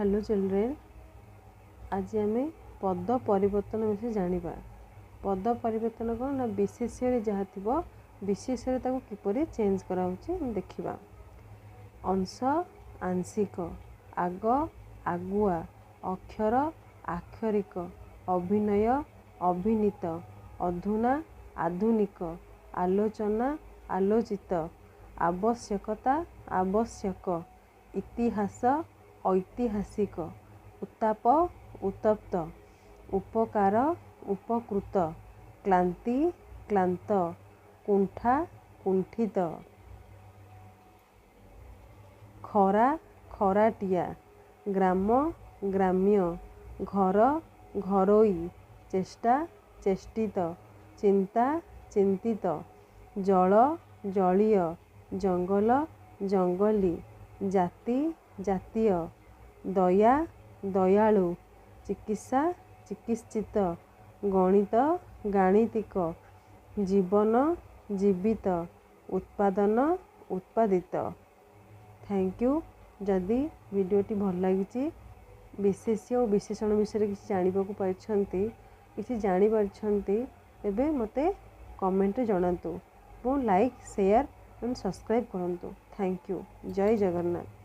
Hello children, ଆଜି ଆମେ ପଦ ପରିବର୍ତ୍ତନ ବିଷୟରେ ଜାଣିବା। ପଦ ପରିବର୍ତ୍ତନ କ'ଣ ନା, ବିଶେଷ୍ୟରେ ଯାହା ଥିବ ବିଶେଷ୍ୟରେ ତାକୁ କିପରି ଚେଞ୍ଜ କରାହେଉଛି ଆମେ ଦେଖିବା। ଅଂଶ ଆଂଶିକ, ଆଗ ଆଗୁଆ, ଅକ୍ଷର ଆକ୍ଷରିକ, ଅଭିନୟ ଅଭିନୀତ, ଅଧୁନା ଆଧୁନିକ, ଆଲୋଚନା ଆଲୋଚିତ, ଆବଶ୍ୟକତା ଆବଶ୍ୟକ, ଇତିହାସ ଐତିହାସିକ, ଉତ୍ତାପ ଉତ୍ତପ୍ତ, ଉପକାର ଉପକୃତ, କ୍ଳାନ୍ତି କ୍ଳାନ୍ତ, କୁଣ୍ଠା କୁଣ୍ଠିତ, ଖରା ଖରାଟିଆ, ଗ୍ରାମ ଗ୍ରାମ୍ୟ, ଘର ଘରୋଇ, ଚେଷ୍ଟା ଚେଷ୍ଟିତ, ଚିନ୍ତା ଚିନ୍ତିତ, ଜଳ ଜଳୀୟ, ଜଙ୍ଗଲ ଜଙ୍ଗଲୀ, ଜାତି ଜାତୀୟ, ଦୟା ଦୟାଳୁ, ଚିକିତ୍ସା ଚିକିତ୍ସିତ, ଗଣିତ ଗାଣିତିକ, ଜୀବନ ଜୀବିତ, ଉତ୍ପାଦନ ଉତ୍ପାଦିତ। Thank you. ଯଦି ଭିଡ଼ିଓଟି ଭଲ ଲାଗିଛି, ବିଶେଷ୍ୟ ଓ ବିଶେଷଣ ବିଷୟରେ କିଛି ଜାଣିବାକୁ ପାଇଛନ୍ତି, କିଛି ଜାଣିପାରିଛନ୍ତି, ତେବେ ମୋତେ କମେଣ୍ଟରେ ଜଣାନ୍ତୁ ଏବଂ ଲାଇକ୍, ସେୟାର ଆଣ୍ଡ ସବସ୍କ୍ରାଇବ୍ କରନ୍ତୁ। Thank you. Jay Jagannath.